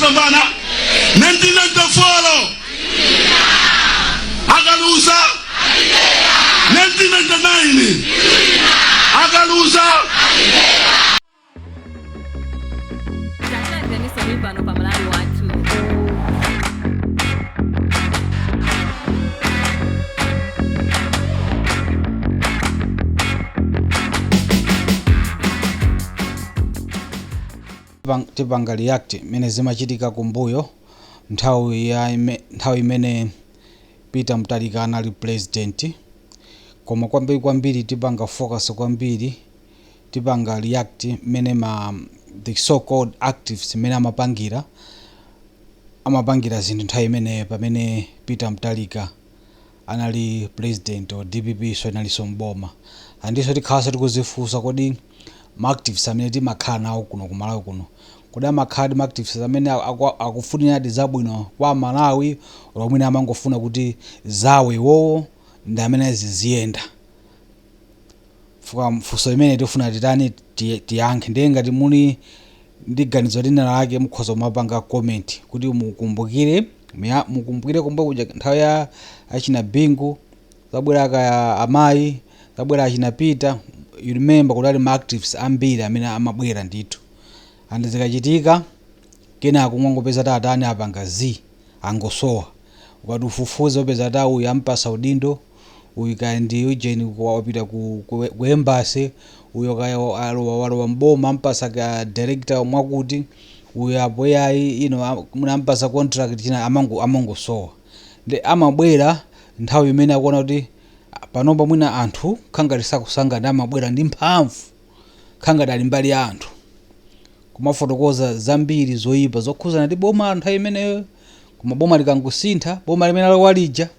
Anapambana 1994, akaluza 1999, akaluza. Tatanganiso pano pa Malawi Wathu. Tipanga react mmene zimachitika kumbuyo nthawi imene Peter Mutharika anali president, koma kwambiri kwambiri tipanga focus kwambiri, tipanga react mmene ma the so called activists mmene amapangira zinthu nthawi imeneyo pamene Peter Mutharika anali president or DPP so inalinso mboma. Andinso tikhalanso tikuzifunsa, kodi ma activists amene timakhala nawo kuno ku Malawi kuno, kodi amakhala ndi ma activists amene akufuniradi zabwino kwa Malawi, or mwina amangofuna kuti zawo iwowo ndi amene ziziyenda? Fuka funso imene tifuna titani, tiyankhe. Ndiye ngati muli ndi ganizo lina lake, mukhoza kumapanga comment kuti mukumbukire kumbuyo kuja nthawi ya achina Bingu, zabwera kaya amayi, zabwera achina Peter. You remember kuti ali ma activists ambiri amene amabwera ndithu, and zikachitika kenako kumangopeza tatani, apanga z angosowa. Ukati ufufuze, upeza ta uyu ampasa udindo, uyu kaya ndi ujeni wapita ku embassy, uyo kaya walowa mboma, ampasa ka director mwakuti, uyu apo yayi ino muna ampasa contract china, amangosowa. Ndi amabwera nthawi imene akuona kuti panopa mwina anthu khangati sakusanga, ndi amabwera ndi mphamvu khangati ali mbali ya anthu, kumafotokoza zambiri zoyipa zokhuzana ndi boma nthawi imeneyo. Koma boma likangosintha, boma limene alowa lija,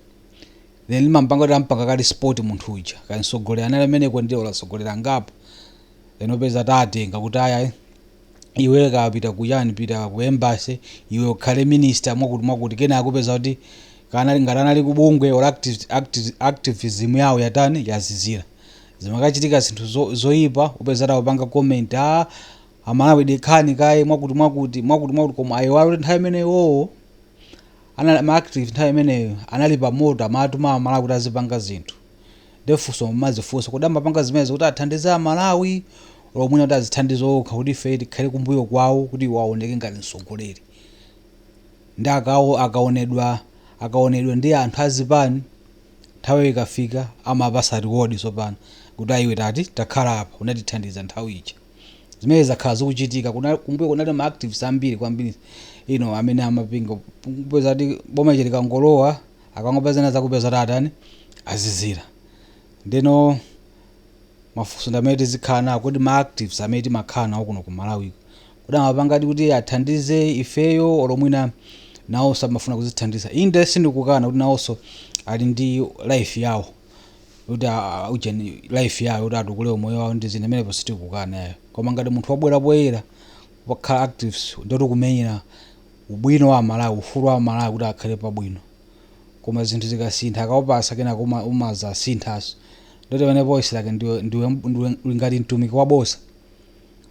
then limampanga kuti ampanga kali spot munthu uja kansogolera anali ameneko, ndiye ulasogolera ngapo. Then upeza tatenga kuti aya, iwe kapita kuyani, pita ku embassy, iwe ukhale minister mwakuti mwakuti. Kenako upeza kuti kana ngati anali kubungwe or activism yawo yatani, yazizira. Zimakachitika zinthu zoyipa, upeza tawapanga comment, "A Amalawi, dekhani kaye," mwakuti mwakuti mwakuti mwakuti. Koma ayiwala kuti nthawi imeneyo anali ma active, nthawi imeneyo anali pamoto, amatuma Amalawi kuti azipanga zinthu. Ndefunso mumazifunsa, kuti amapanga zimenezo kuti athandize Amalawi, or mwina kuti azithandize okha, kuti ife tikhale kumbuyo kwawo, kuti iwo aoneke ngati mtsogoleri? Ndi akaonedwa ndi anthu azipani, nthawi ikafika amapasa reward tsopano kuti ayiwe, tati takhala apa, unatithandiza nthawi ija. Zimene zakhala zikuchitika kumbuyo, kunali ma activists ambiri kwambiri ino amene amapinga. Kupeza kuti boma ichi likangolowa, akangopezana zakupeza tatani, azizira. Ndeno mafunso ndi amene tizikhala nawo, kuti ma activists amene timakhala nawo kuno ku Malawi, kuti amapangadi kuti athandize ifeyo, olo mwina nawonso amafuna kuzithandiza? Inde, sindikukana kuti nawonso ali ndi life yawo, kuti ujeni life yawo, kuti atukule umoyo wawo ndi zinthu imenepo, sitikukana yayo. Koma ngati munthu wabwera poyera wakhala activist, ndoti kumenyera ubwino wa Malawi, ufulu wa Malawi kuti akhale pabwino. Koma zinthu zikasintha, akawapasa, kenako umazasinthaso, ndoti pamenepo isilake ndiwe uli ngati mtumiki wabosa.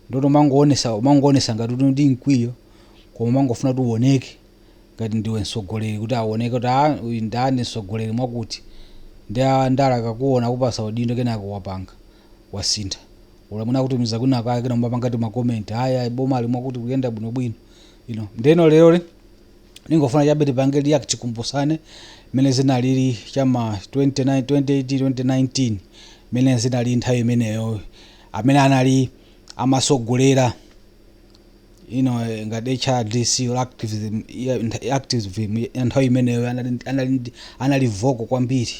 Ndoti umangoonesa ngati kuti ndi mkwiyo, koma umangofuna kuti uoneke ngati ndiwe mtsogoleri, kuti aoneke kuti ah, uyu ndani, mtsogoleri mwakuti. Ndi ndala akakuona, akupasa udindo, kenako wapanga wasintha, ulamuna kutumiza kwina kake, kena umapanga ti ma comment, aya boma ali mwakuti kuyenda bwinobwino ino. Ndeno lero ningofuna chabe tipange react, tikumbusane mmene zinalili chama 29 2018, 2019, mmene zinali nthawi imeneyo, amene anali amasogolera ino ngati HRDC or activism activism ya nthawi imeneyo, anali vocal kwambiri.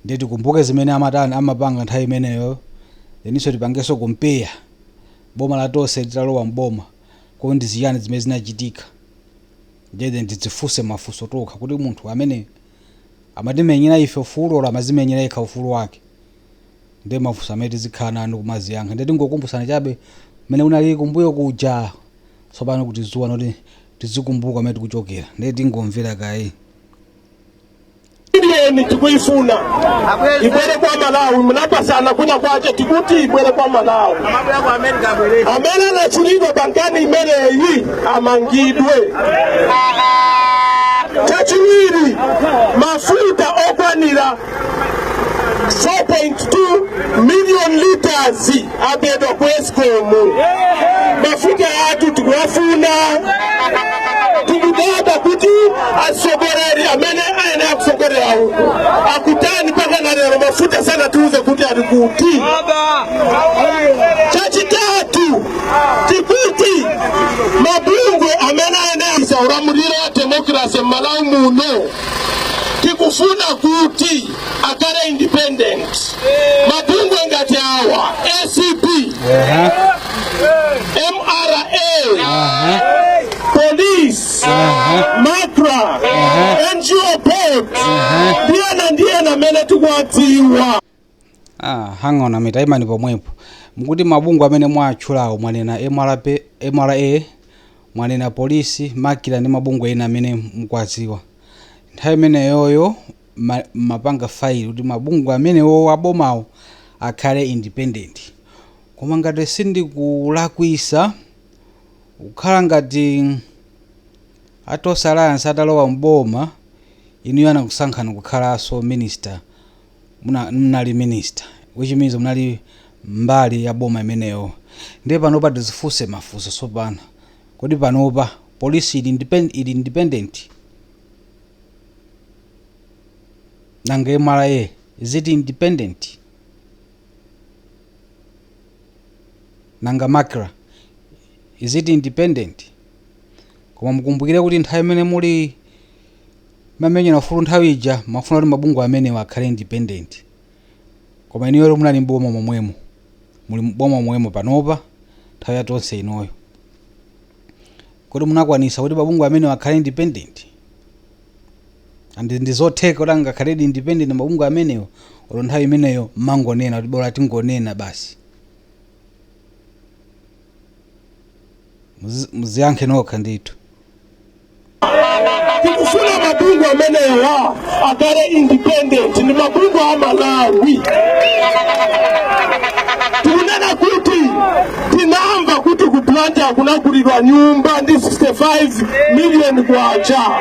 Ndiye tikumbuke zimene amatani, amapanga nthawi imeneyo. Then tipangenso compare boma la Tonse litalowa mboma, kodi ndi ziyani zimene zinachitika? Ndiye then tidzifunse mafunso tokha kuti munthu amene amatimenyera ife ufulu, olo amazimenyera yekha ufulu wake? Ndiye mafunso amene tizikhala nanu kumaziyankha. Ndiye tingokumbusana chabe mmene kunali kumbuyo kuja, tsopano kuti zuwa noti tizikumbuka amene tikuchokera. Ndiye tingomvera kaye. billion tikuifuna ibwere kwa Malawi. Munapasana kunya kwache, tikuti ibwere kwa Malawi. Amene anachulidwa pankani imeneyi amangidwe. Chachiwiri, mafuta okwanira 4.2 million liters abedwa ku Escom. Mafuta atu tikuwafuna. Tikudaba kuti atsogoleri amene ayenera kusogolera uku akutani mpaka na lero mafuta sana tiuze kuti ali kuti. Chachitatu, tikuti mabungwe amene ayenera ulamuliro wa democracy m'Malawi muno, tikufuna kuti akale independent. Mabungwe ngati awa: ACB, MRA, police, MACRA, NGO Board, ndiyena ndiyena amene tikuwadziwa. Ah, hang on a minute, imani pomwepo. Mukuti mabungwe amene mwatchulawo, mwanena MRP, MRA, mwanena polisi, MACRA ndi mabungwe ena amene mukuwadziwa. Nthawi imeneyoyo mapanga fight kuti mabungwe amenewo abomawo akhale independent, koma ngati sindikulakwisa, kukhala ngati a Tonse Alliance atalowa mboma, inuyo anakusankhani kukhalanso minister. Munali minister, which means munali mbali ya boma imeneyo. Ndiye panopa tizifunse mafunso tsopano: kodi panopa polisi ili independent? Nanga MRA, is it independent? Nanga MACRA, is it independent? Koma mukumbukire kuti nthawi imene muli mamenyera ufulu, nthawi ija mafuna kuti mabungwe amenewa akhale independent, koma inuyo munali mboma momwemo, muli mboma momwemo panopa, nthawi ya Tonse inoyo. Kodi munakwanisa kuti mabungwe amenewa akhale independent? And ndizotheka kuti angakhaledi independent mabungwe amenewo, olo nthawi imeneyo mmangonena kuti bola tingonena basi? Muziyankhe nokha ndithu. Tikufuna mabungwe amenewa akale independent, ndi mabungwe a Malawi. Tikunena kuti tinamva kuti ku Blantyre kunagulidwa nyumba ndi 65 million kwacha.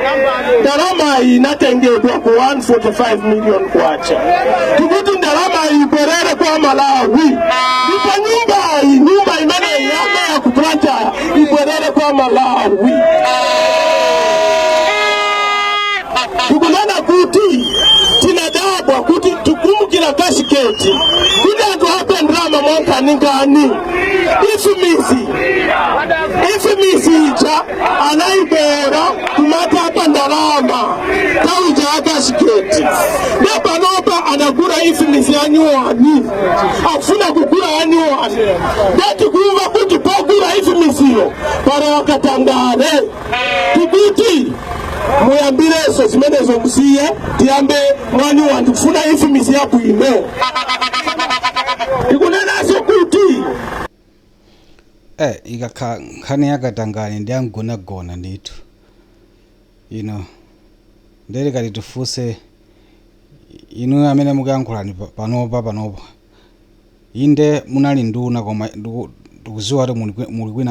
Ndalama iyi inatengedwa ku 145 million kwacha. Tikuti ndalama iyi ibwerere kwa Malawi, ndipo nyumba iyi, nyumba imeneyi yameya ku Blantyre, ibwerere kwa Malawi. Tikunena kuti tinadabwa kuti tikumbukira Cashgate, kuti anthu abe ndalama mwankhaninkhani. IFMIS ija anayibera kumatapa ndalama nthawi ija ya Cashgate. Ndiye panopa anagula IFMIS ya nyuwani, akufuna kugula ya nyuwani. Ndiye tikumva kuti pogula IFMISiyo pali wakatangale. Tikuti muyambireso zimenezo, musiye, tiyambe mwanyuwani. Tikufuna IFMIS yabwino. Tikunenanso kuti Ikakhala nkhani yakatangale ndi amgonagona ndithu ino. Ndere kati tifunse inu amene mukuyankhulani panopa. Inde, munali nduna, koma ndikuziwa kuti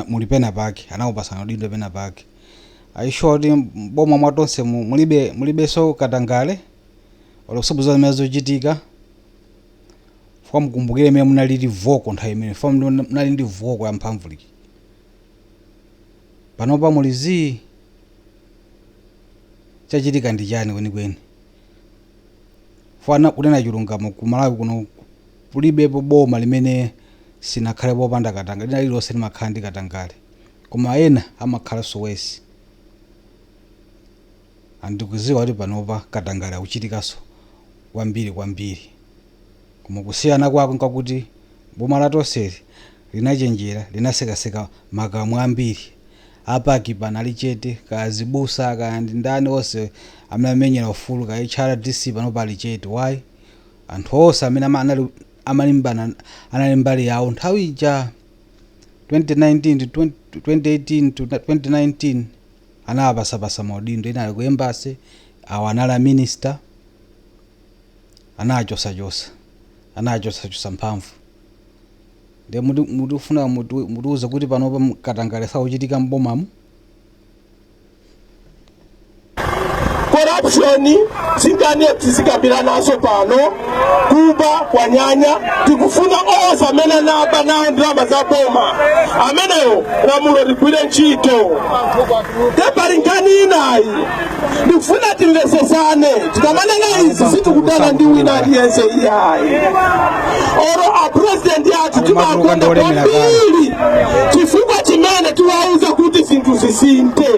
muli pena pake, anakupasani udindo pena pake. Are you sure kuti mboma mwa Tonse mulibenso katangale olo kusabuza zimene zochitika? Fika mukumbukire imene munalili vocal nthawi imene fika munali ndi vocal yamphamvu liki. Panopa muli zii, chachitika ndi chani kwenikweni? Fana kunena chilungamo, ku Malawi kuno kulibepo boma limene sinakhale popanda katangale. Lina lililonse limakhala ndi katangale, koma ena amakhalanso worse. Andikuziwa kuti panopa katangale akuchitikanso kwambiri kwambiri, koma kusiyana kwake nkakuti boma la Tonseli linachenjera, linasekaseka makamwa ambiri. A PAC pano ali chete, kaya zibusa, kaya ndi ndani, onse amene amenyera ufulu, kaya HRDC, panopa ali chete. Why? Anthu onse amene amalimbana, anali mbali yawo nthawi ija 2019 to 20, 2018 to 2019, anawapasapasa maudindo. Ena ali ku embassy, awo anali a minister. Anachosachosa, anachosachosa mphamvu. Ndiye mutifuna mutiuze kuti panopa katangale sakuchitika m'bomamu? Corruption singane tizikambira naso pano. Kuba kwanyanya, tikufuna onse amene anaba nawo ndalama za boma ameneyo lamulo ligwire ntchito. Tepali nkhani inayi ndikufuna timvesesane. Tikamanena izi, sitikudana ndi wina aliyense iyayi, oro a president athu Akumatuluka timakonda ndi olemera kale. kwambiri, chifukwa chimene tiwauza kuti zinthu zisinthe.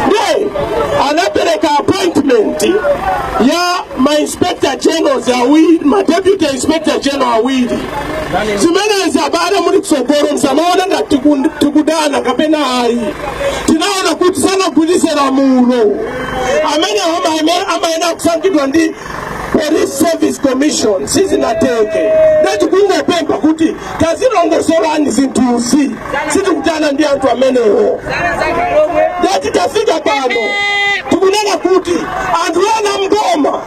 Nde anapereka appointment ya ma inspector generals awiri, ma deputy inspector general awiri. Zimenezi, abale muli kusogolo, msamaona ngati tikudana kapena ayi. Tinaona kuti sanagwiritse lamulo. Amene amayenera kusankhidwa ndi Police Service Commission, sizinateke. Ndati kungopempha kuti tazilongosolani zinthuzi, sitikudana ndi anthu amenewo. Ndati tafika pano tikunena kuti anthu ena mboma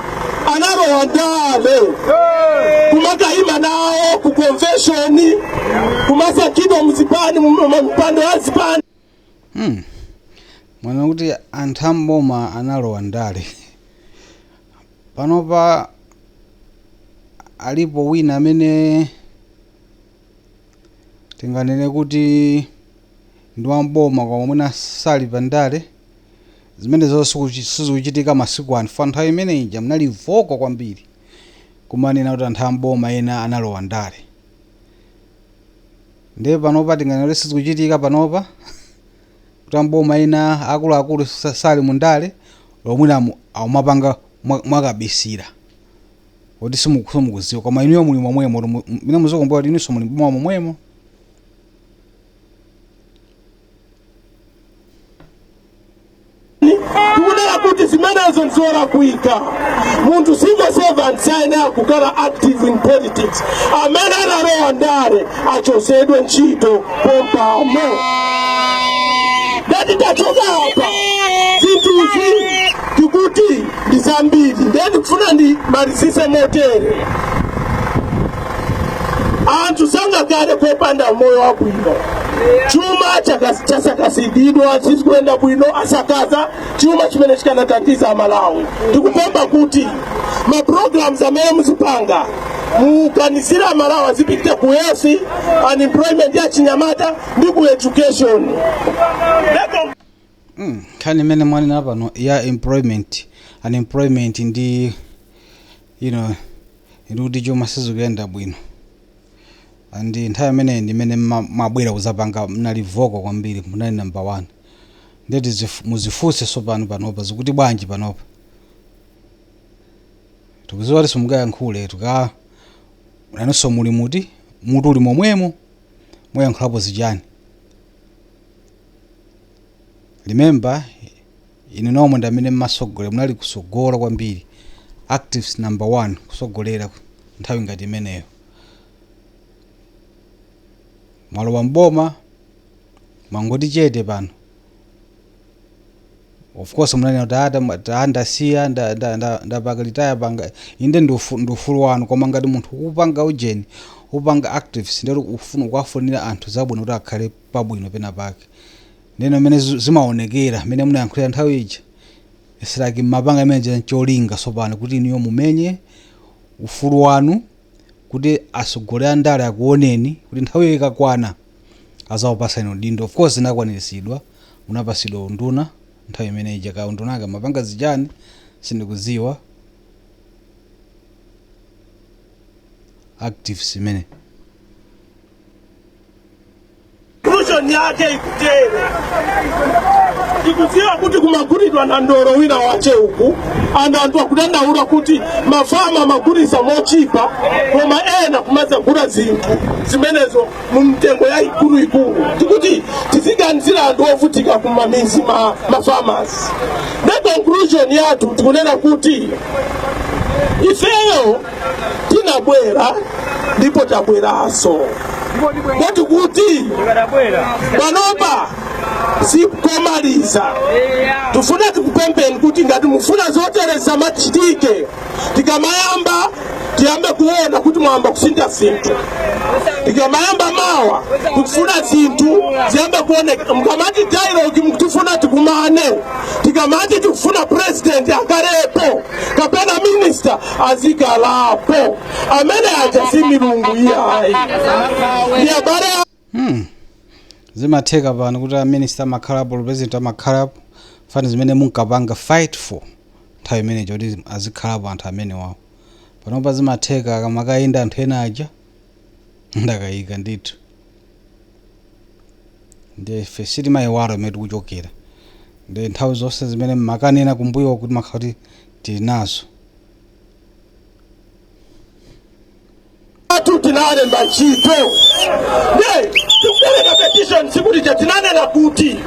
analowa ndale, kumakayima nawo ku convention, kumasankhidwa muzipani, mpando ya zipani. Mwana kuti anthu amboma analowa ndale. Panopa alipo wina amene tinganene kuti ndi wamboma koma mwina sali pa ndale? Zimene zonse sizikuchitika masiku ano. Fa nthawi imene ija munali vocal kwambiri kumanena kuti anthu amboma ena analowa ndale. Ndiye panopa tinganene kuti sizikuchitika panopa kuti amboma ena akuluakulu sali mu ndale, lomwe amapanga mwakabisira kuti simukuziwa, koma inuyo muli momwemo. Mine muzikumbuka kuti inunso muli mboma momwemo. Tikunena kuti zimenezo nzolakwika. Munthu civil servant sayenera kukhala active in politics. Amene analowa ndale achosedwe ntchito pompano. Ndati tachoka apa, zinthuzi tikuti ndi zambiri. Ndiye ndikufuna ndimalizise motere: anthu sangakale popanda moyo wabwino. Chuma chasakazidwa, chizikuyenda bwino, asakaza chuma chimene chikanathandiza Amalawi. Tikupempha kuti ma programs amene muzipanga muganizire Amalawi, azipita ku health, unemployment ya chinyamata ndi ku education. Nkhani imene mwanena pano ya employment, unemployment ndi ndikuti chuma sizikuyenda bwino, and nthawi imeneyi ndimene mabwera kuzapanga, mnali vocal kwambiri, munali number one. Ndeti muzifunse sopano panopa zikuti bwanji? Panopa tikuziwa kuti simungayankhule, tuka nanonso muli muti mutu uli momwemo, muyankhulapo zichani? Remember, inu nomwe ndi amene mmasogolera, munali kusogola kwambiri, activist number one kusogolera nthawi ngati imeneyo. Mwalowa mboma, mwangoti chete pano. Of course munanena kuti ata ndasiya, ndapaka retire panga. Inde, ndi ufulu wanu, koma ngati munthu upanga ujeni, upanga activist, ndero ufuna kuwafunira anthu zabwino kuti akhale pabwino pena pake. Ndeno mmene zimaonekera mmene munayankhulira nthawi ija, it's like mapanga imene cholinga sopano kuti inuyo mumenye ufulu wanu, kuti asogolera andale akuoneni, kuti nthawi ikakwana azawapasani udindo. Of course inakwaniritsidwa, munapasidwa unduna nthawi imene ija. Ka undunaka mapanga zichani sindikuziwa. Activist imene Conclusion yake ikutere: tikudziwa kuti kumagulidwa na ndolo wina wache uku, anthu akudandaula kuti mafama amagulisa mochipa, koma ena kumadzagula zinthu zimenezo mu mtengo ya ikuluikulu. Tikuti tiziganizira anthu ovutika kumamizi, ma farmers. The conclusion yathu tikunena kuti ifeyo tinabwera ndipo tabweranso, ngati kuti panopa Sikomaliza. Tufuna tikupempeni kuti ngati mufuna zotere zisamachitike, tikamayamba tiyambe kuona kuti mwamba kusintha zinthu. Tikamayamba mawa, tikufuna zinthu ziyambe kuoneka. Mkamati dialogue, mkutifuna tikumane. Tikamati tikufuna president akalepo kapena minister azikalapo, amene aja si milungu iyayi, ni abale. Zimatheka pano kuti a minister amakhalapo, president amakhalapo, fani zimene munkapanga fight for nthawi imeneyo kuti azikhalapo anthu amene wawo. Panopa zimatheka akamakayenda anthu ena aja? Ndakayika ndithu. Ndiye ife sitimayiwala imene tikuchokera, ndi nthawi zonse zimene mmakanena kumbuyo kuti makhala kuti tili nazo. Atu tinalemba ntchito ne tikupereka petition sikuti tinanena kuti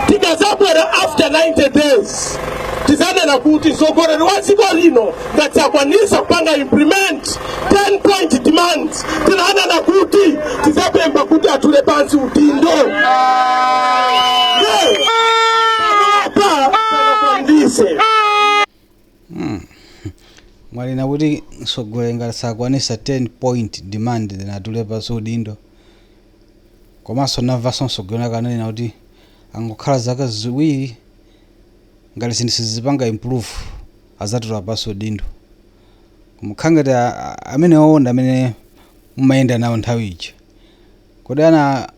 tikazabwera after 90 days tizanena kuti mtsogoleri wa dziko lino ngati akwanisa kupanga implement 10 point demands, tinanena kuti tizapempha kuti atule pansi udindo. Ne panopa sanakwanise. Mwanena kuti mtsogoleri ngati sakwanisa 10 point demand, then atule pansi udindo. Komanso namvanso mtsogoleri akanena kuti angokhala zaka 2, ngati zinthu sizipanga improve, azatula pansi udindo. Koma ngati amene owonda amene mumayenda nawo nthawi ija, kodi ana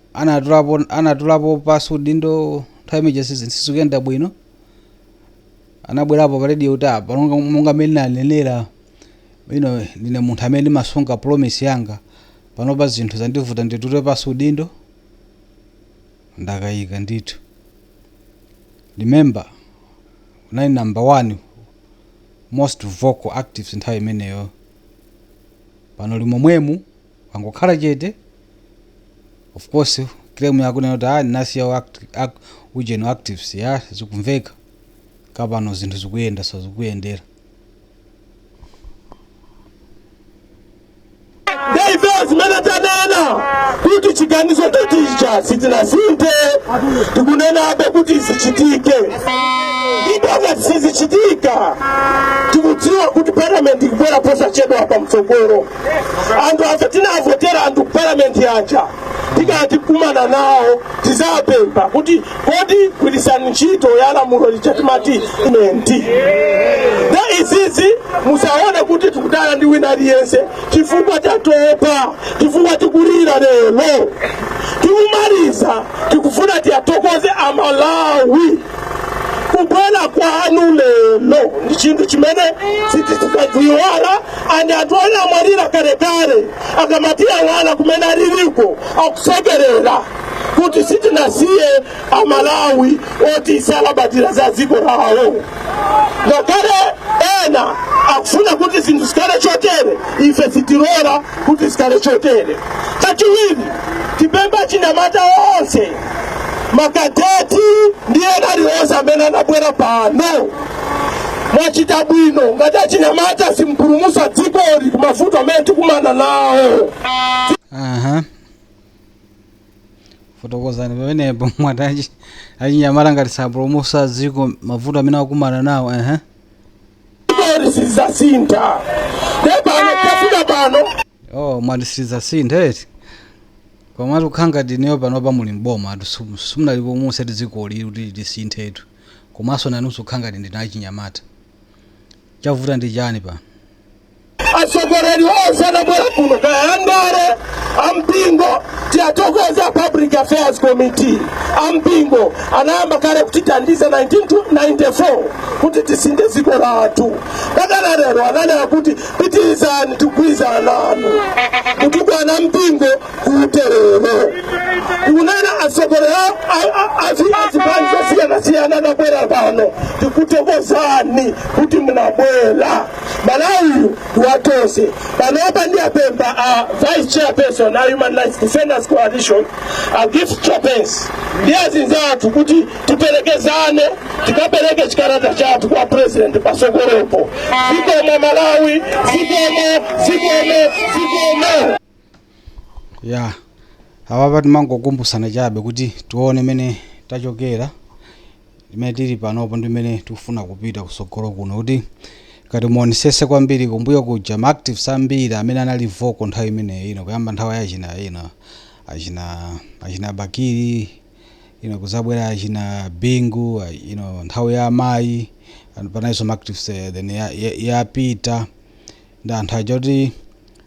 anatulapo pansi udindo nthawi imeneja sizikuyenda bwino? Anabwerapo pa radio kuti apa monga mmene nanenera ino, ndine munthu amene ndimasunga promise yanga, panopa zinthu zandivuta, nditule pansi udindo? Ndakayika ndithu. Remember, unali number one most vocal activist nthawi imeneyo. Pano limomwemu wangokhala chete. Of course, claim yakunena kuti ah, ndinasiya ujeni actives ya zikumveka kapano zinthu zikuyenda so zikuyendera. Ndeife zimene tanena kuti chiganizo chaticha sitinasinthe, tikunenabe kuti zichitike. Ndipo ngati sizichitika, tikudziwa kuti parliament ikubwera posachedwa pa mtsogolo. Anthu afe tinavotera anthu ku parliament aja, tikati kumana nawo tizapempha kuti kodi gwirisani ntchito ya lamulo lija timati menti na izizi. Musaone kuti tikudana ndi wina aliyense, chifukwa tatopa, chifukwa tikulira lero. Tikumaliza, tikufuna tiyatokoze Amalawi. Kubwera kwanu lero ndi chinthu chimene sitidzachiiwala, and anthu ena amwalira kalekale akamatiyang'ana kumene aliliko akusekerera kuti sitinasiye Amalawi oti salabadira za dziko lawo. Ngakhale ena akufuna kuti zinthu zikhale chotere, ife sitilola kuti zikhale chotere. Chachiwiri, tipempha chinyamata onse, makadeti ndi ena aliwonse amene anabwera pano, mwachita bwino. Ngati achinyamata simpulumusa dzikoli kumavuto amene tikumana nawo. Aha, fotokozani pamenepo. Mwati achinyamata ngati sapulumusa dziko mavuto amene akumana nawo, ehe. Dzikoli sizasintha. Pano tafika pano. Oh, mwati sizasintha eti? Komatu kukhala ngati ineyo panopa muli mboma atu, simunalipulumutse dzikoli kuti lisinthetu. Komanso nanunso kukhala ngati ndinu achinyamata, chavuta ndi chani pano? Atsogoleri onse anabwera kuno, kaya andale, ampingo, tiyatokoza. Public Affairs Committee ampingo anayamba kale kutithandiza 1994 kuti tisinthe dziko lathu. Mpaka lero ananena kuti pitirizani, tigwirizana nanu kutukwana mpingo kuterero. Tikunena atsogoleri azipani zosiyanasiyana anabwera pano, tikutokozani kuti munabwera. Malawi ndiwatonse. Panopa ndiyapempha a vice chairperson a Human Rights Defenders Coalition, a Gift Trapence, ndi azinzathu kuti tiperekezane tikapereke chikalata chathu kwa president pasogolopo. Zikomo Malawi, zikomo, zikomo, zikomo. Ya. Apapa timangokumbusana chabe kuti tione mene tachokera, limene tili panopo ndi mene tikufuna kupita kusogolo kuno, kuti kati muonesese kwambiri kumbuyo kuja ma activists ambiri amene anali vocal nthawi imeneyo ino kuyamba nthawi ya achina ino achina Bakili ino, kuzabwera achina Bingu ino, nthawi ya amayi panalinso ma activists, then ya Peter ndi anthu aja, kuti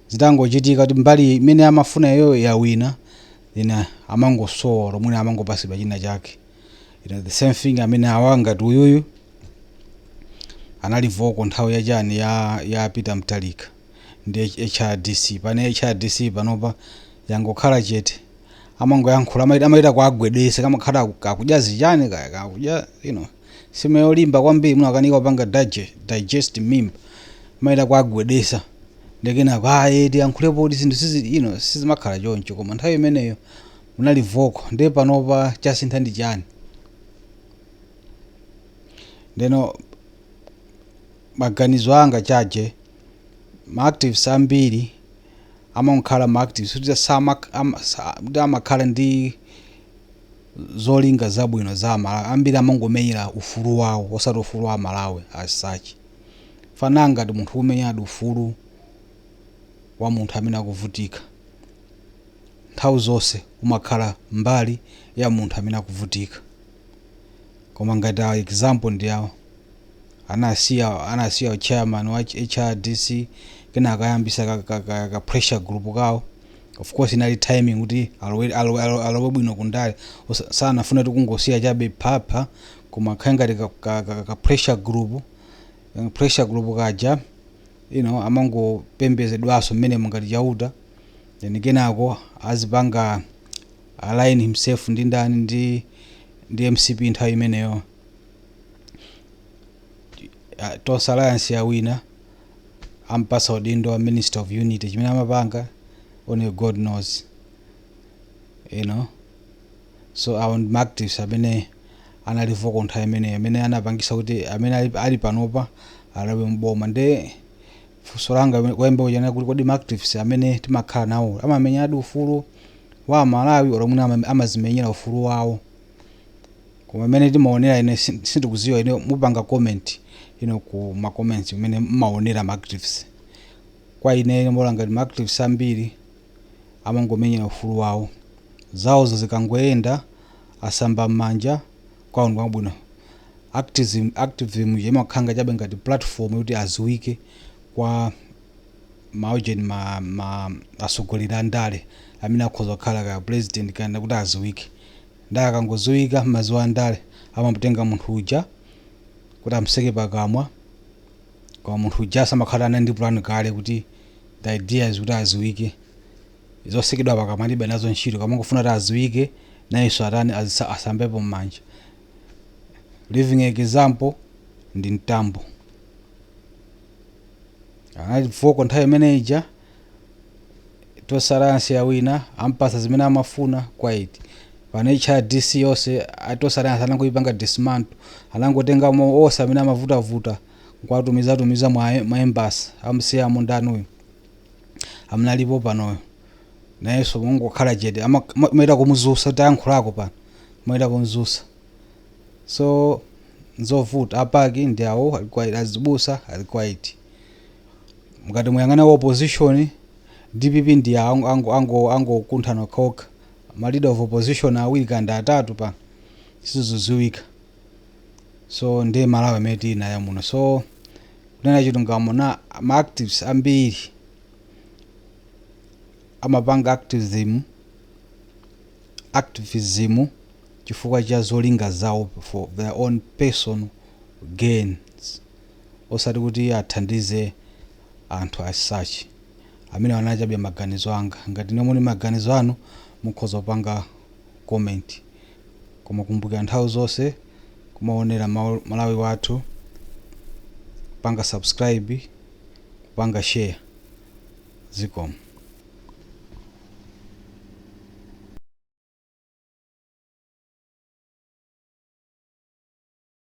zitangochitika kuti mbali imene amafuna iyo yawina, then amangosowa lomwe amangopasidwa china chake. The same thing amene awa ngati uyuyu anali vocal nthawi yachani ya Peter Mutharika ndi HRDC. Pane HRDC panopa yangokhala chete, amangoyankhula, amaita kuagwedesa, kamakhala kakudya zichani kaya kakudya sima yolimba kwambiri, muno akanika kupanga digest mimba, amaita kuagwedesa ndekenako ayi tiyankhulepo kuti zinthu sizi sizimakhala choncho. Koma nthawi imeneyo munali vocal, ndiye panopa chasintha ndi chani? Ndeno maganizo anga chaje, ma activists ambiri amakhala ma activists kuti kuti amakhala ndi zolinga zabwino za Malawi. Ambiri amangomenyera ufulu wawo, osati ufulu wa Malawi as such. Fananga ngati munthu umenyadi ufulu wa munthu amene akuvutika, nthawi zonse umakhala mbali ya munthu amene akuvutika. Koma ngati a example ndi awo anasiya chairman wa HRDC, kenaka ayambisa ka pressure group kawo. Of course inali timing kuti alowe bwino kundale. Sanafune kuti kungosiya chabe phapha, koma khale ngati ka pressure group. Pressure group kaja amangopembedzedwanso mmene ngati Chauta. Then kenako azipanga align himself ndi ndani? Ndi MCP. Nthawi imeneyo Tonse Alliance yawina, ampasa udindo wa Minister of Unity. Chimene amapanga only God knows. So awo ndi activists amene anali vocal nthawi imeneyo, amene anapangisa kuti amene ali panopa alowe mboma. Nde funso langa kuyamba kuchana kuti kodi ma activists amene timakhala nawo amamenyadi ufulu wa Malawi olo mwina amazimenyera ufulu wawo? Koma amene timaonera, ine sindikuziwa. Ine mupanga comment ku ma comments umene mmaonera ma activists. Kwa ine mbola ngati ma activists ambiri amangomenyera ufulu wawo, zawozo zikangoyenda asamba m'manja, kwawo ndikwabwino. Activism imakhanga chabe ngati platform yoti aziwike kwa maujeni, ma atsogoleri a ndale amene akhoza kukhala ka president kana kuti aziwike. Ndi akangoziwika maziwa a ndale amamutenga munthu uja kuti amseke pakamwa. Koma munthu uja samakhala ana ndi plan kale kuti the idea is kuti aziwike. Zosekedwa pakamwa alibe nazo ntchito, kamangofuna kuti aziwike nayenso atani, asambepo m'manja. Living example ndi Mtambo, anali vocal nthawi imene ija. Tonse Alliance yawina, ampasa zimene amafuna kwaiti. Pano HRDC yonse Tonse Alliance anangoipanga dismantle, anangotengamo onse amene amavutavuta nkuwatumizatumiza mwa embassy. Amusiyamo ndanuyo amene alipo panoyo? Nayenso mungokhala chete, maita kumuzusa kuti ayankhulako pano, maita kumuzusa. So nzovuta. Apaki ndi awo ali quiet, azibusa ali quiet. Mukati muyang'ane wa opposition, DPP ndi angokunthana okhaokha, ma leader of opposition awiri kandi atatu pa sizoziwika. So ndiye Malawi amene tili nayo muno. So kunena chilungamo, na ma activists ambiri amapanga activism chifukwa cha zolinga zawo, for their own personal gains, osati kuti athandize anthu as such. Amene wanachabe maganizo anga. Ngati nomwe maganizo anu, mukhoza kupanga comment. Koma kumbukira nthawi zonse kumaonera Malawi Wathu, kupanga subscribe, kupanga share. Zikomo.